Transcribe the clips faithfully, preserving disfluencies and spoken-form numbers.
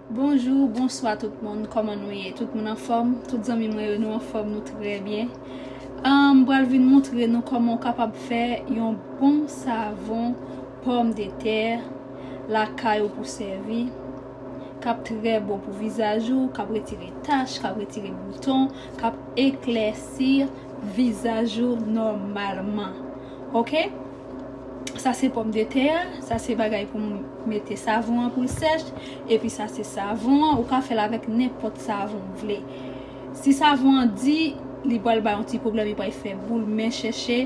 Bonjou, bonswa tout moun, kòman nou ye? Tout moun anfòm? Tout zanmi mwen yo, nou anfòm, nou trè byen. Ahn, m pral vin montre nou kòman w kapab fè yon bon savon pòmdetè lakay ou pou sèvi, k ap trè bon pou vizaj ou, k ap retire tach, k ap retire bouton, k ap eklèsi vizaj ou nòmalman. Oke? Sa se pòmdetè a, sa se bagay pou m mete savon an pou l sèch, epi sa se savon an, ou ka fè l avèk nenpòt savon w vle. Si savon an di, li pral bay yon ti pwoblèm, li pral fè boul, men chèche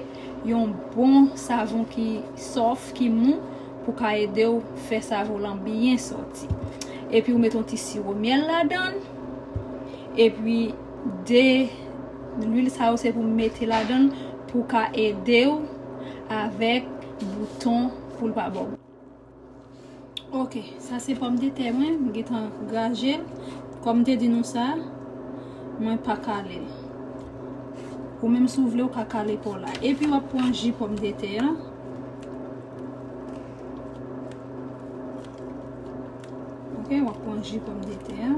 yon bon savon ki sòf, ki mou, pou ka ede w fè savon lan byen sòti. Epi ou mete yon ti siwo myèl ladan l, epi de lwil sa yo se pou mete ladan l pou ka ede w avèk bouton pou l pa ba w. Oke, sa se pòmdetè mwen, m gentan graje l. Kòm m te di nou sa, mwen pa kale l. Ou menm si w vle, ou ka kale pa w la. Epi w ap pran ji pòmdetè a. Oke, w ap pran ji pòmdetè a.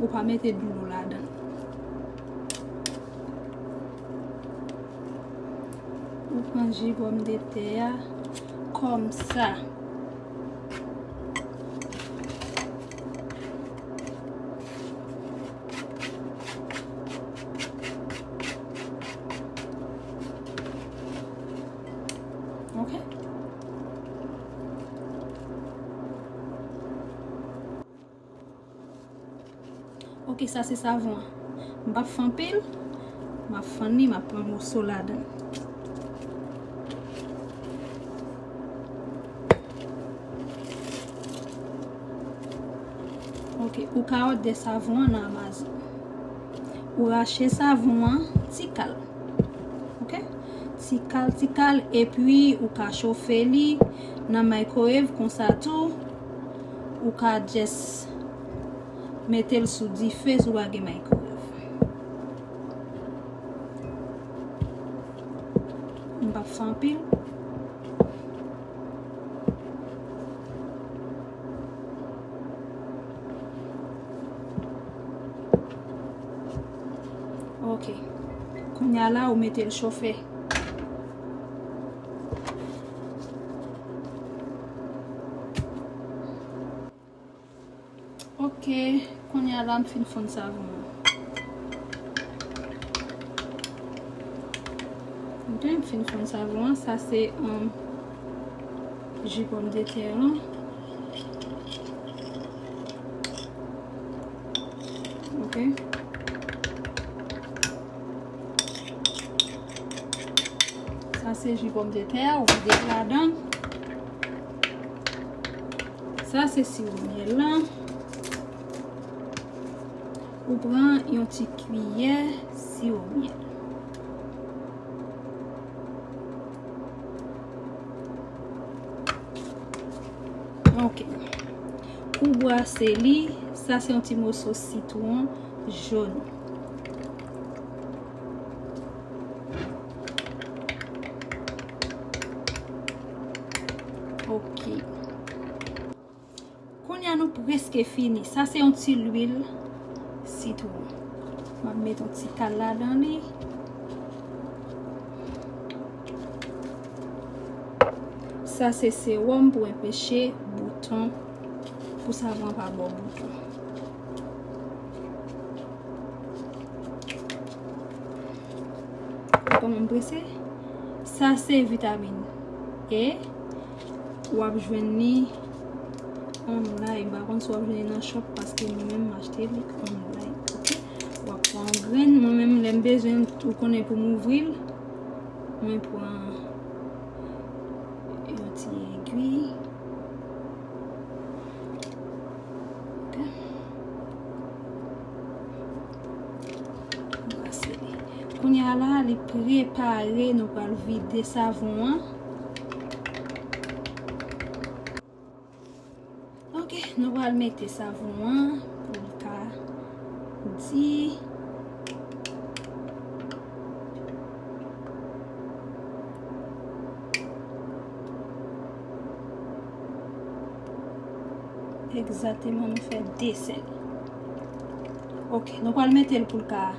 Ou pa mete dlo ladan. Ou pran ji pòmdetè a kòmsa. Oke. Oke, sa se savon an. M p ap fè anpil. M ap fann li, m ap pran moso ladan l. Oke, ou ka òdè savon an nan Amazon. Ou rache savon an ti kal. Oke? Ti kal, ti kal, epi ou ka chofe li nan microwave konsa tou. Ou ka just mete l sou dife si w pa gen microwave. M p ap fè anpil. Oke. Kounye a la, ou mete l chofe. Oke, kounye a la m fin fonn savon an. Oke, m fin fonn savon an. Sa se, um, ji pòmdetè an. Oke. Sa se ji pòmdetè a, ou vide l ladan. Sa se siwo myèl lan. Ou pran yon ti kiyè siwo myèl. Oke. Ou brase li, sa se yon ti moso sitwon jòn. Oke. Kounye a nou prèske fini. Sa se yon ti lwil sitwon. M ap met yon ti kal ladan li. Sa se sewòm pou enpeche bouton, pou savon pa ba w bouton. Kòman m prese? Sa se vitamin E. W ap jwenn li online. M pa konn si w ap jwenn li nan shop paske mwen menm m achte li online. Oke? W ap pran yon grenn. Mwen menm, lè m bezwen, ou konnen pou m ouvri l, mwen pran yon ti egwi. Oke. Brase li. Kounye a la, li prepare, nou pral vide savon an. Oke, nou pral mete savon an pou l ka di. Egzakteman, nou fè de sèl. Ok, nou pral mete l pou l ka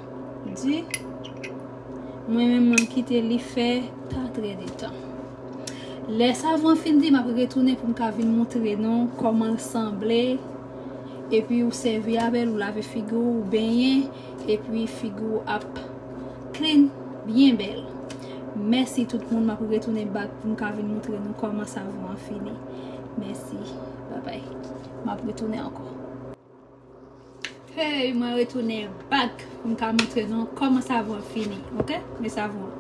di. Mwen menm, mwen kite li fè katrèdtan. Lè savon an fin di, m ap retounen pou m ka vin montre nou kòman l sanble. Epi ou sèvi avè l, ou lave figi w, ou benyen, epi figi w ap clean, byen bèl. Mèsi tout moun, m ap retounen back pou m ka vin montre nou kòman savon an fini. Mèsi, babay. M ap retounen ankò. Hey, mwen retounen back pou m ka montre nou kòman savon an fini, ok? Men savon an.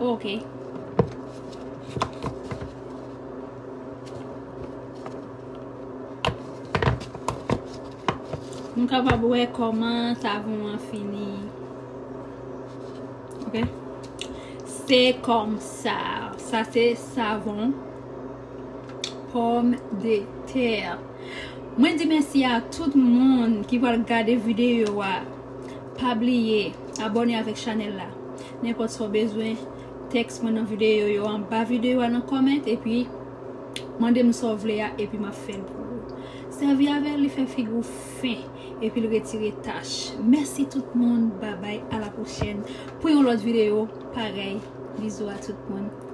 Ok. Nou kapab wè kòman savon an fini. Ok? Se kòmsa. Sa se savon pòmdetè. Mwen di mèsi a tout moun ki pral gade videyo a. Pa bliye abòne avèk chanèl la. Nenpòt sa w bezwen, tèks mwen nan videyo yo, anba videyo a, nan comment, epi mande m sa w vle a, epi m ap fè l pou ou. Sèvi avè l, li fè figi w fen, epi l retire tach. Mèsi tout moun, babay, a la pwochèn pou yon lòt videyo parèy. Bizou a tout moun.